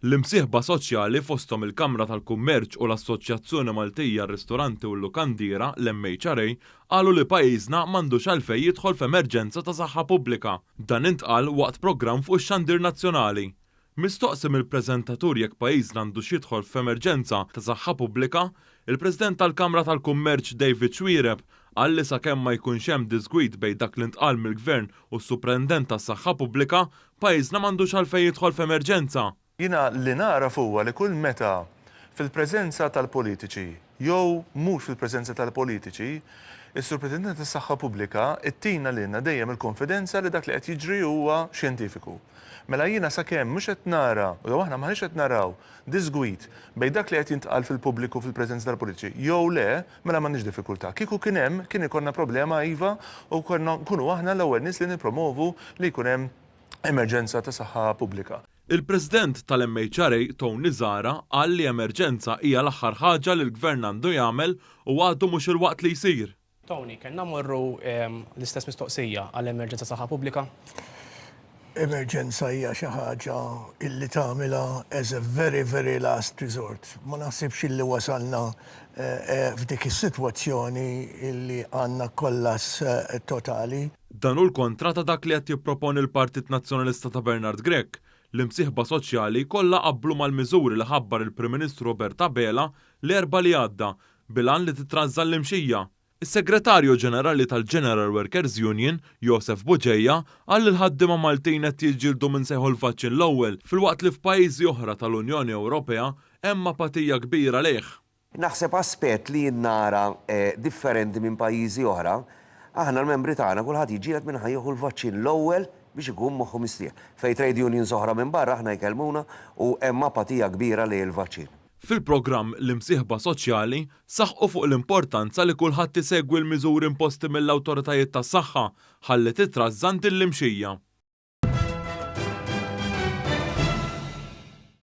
L-imsieħba soċjali fosthom il-Kamra tal-Kummerċ u l-Assoċjazzjoni Maltija għar-Ristoranti u l-Lukandiera, l-MHRA, qalu li pajjiżna m'għandux għalfejn jidħol f'emerġenza ta' saħħa pubblika. Dan intqal waqt programm fuq ix-xandir nazzjonali. Mistoqsi mill-preżentatur jekk pajjiżna għandux jidħol f'emerġenza ta' saħħa pubblika, il-President tal-Kamra tal-Kummerċ David Xuereb qal li sakemm ma jkunx hemm diżgwid bejn dak li ntqal mill-Gvern u s-Suprintendent tas-Saħħa Pubblika, pajjiżna m'għandux għalfejn jidħol f'emerġenza. Jiena li nagħraf huwa li kull meta fil-preżenza tal-politiċi jew mhux fil-preżenza tal-politiċi, is-Supretendent tas-Saħħa Pubblika ttina lilna dejjem il-konfidenza li dak li qed jiġri huwa xjentifiku. Mela jiena sakemm mhux qed nara, jew aħna m'aħniex qed naraw diżgwid bejn dak li qed jintqal fil-pubbliku fil-preżenza tal-politiċi jew le, mela m'għandniex diffikultà. Kieku kien hemm, kien ikollna problema iva u konna nkunu aħna l-ewwel nies li nippromovu li jkun hemm emerġenza ta' saħħa pubblika. Il-President tal-MHRA, Tony Zahra, qal li emerġenza hija l-aħħar ħaġa li l-Gvern għandu jagħmel u għadu mhux il-waqt li jsir. Tony, kellna mmorru l-istess mistoqsija għal emerġenza saħħa pubblika? Emerġenza hija xi ħaġa illi tagħmilha as a very very last resort. Ma naħsibx illi wasalna f'dik is-sitwazzjoni illi għandna kollass totali. Dan hu l-kontra ta' dak li qed jipproponi l-Partit Nazzjonalista ta' Bernard Grech. L-imsieħba soċjali kollha qablu mal-miżuri li ħabbar il-Prim Ministru Robert Abela l-Erbgħa li għadda, bil-għan li titrażżan l-imxija. Is-Segretarju Ġenerali tal-General Workers Union, Josef Bugeja, qal li l-ħaddiema Maltin qed jiġġieldu minn se jieħu l-vaċċin l-ewwel, filwaqt li f'pajjiżi oħra tal-Unjoni Ewropea hemm apatija kbira lejh. Naħseb aspett li jien nara differenti minn pajjiżi oħra, aħna l-membri tagħna kulħadd jiġġieled min ħa jieħu l-vaċċin l-ewwel biex ikun moħħu mistrieħ. Fejn trade unions oħra minn barra aħna jkellmuna u hemm apatija kbira lejn il-vaċċin. Fil-programm l-imsieħba soċjali saħqu fuq l-importanza li kulħadd isegwi l-miżuri imposti mill-awtoritajiet tas-saħħa ħalli titrażżan din l-imxija.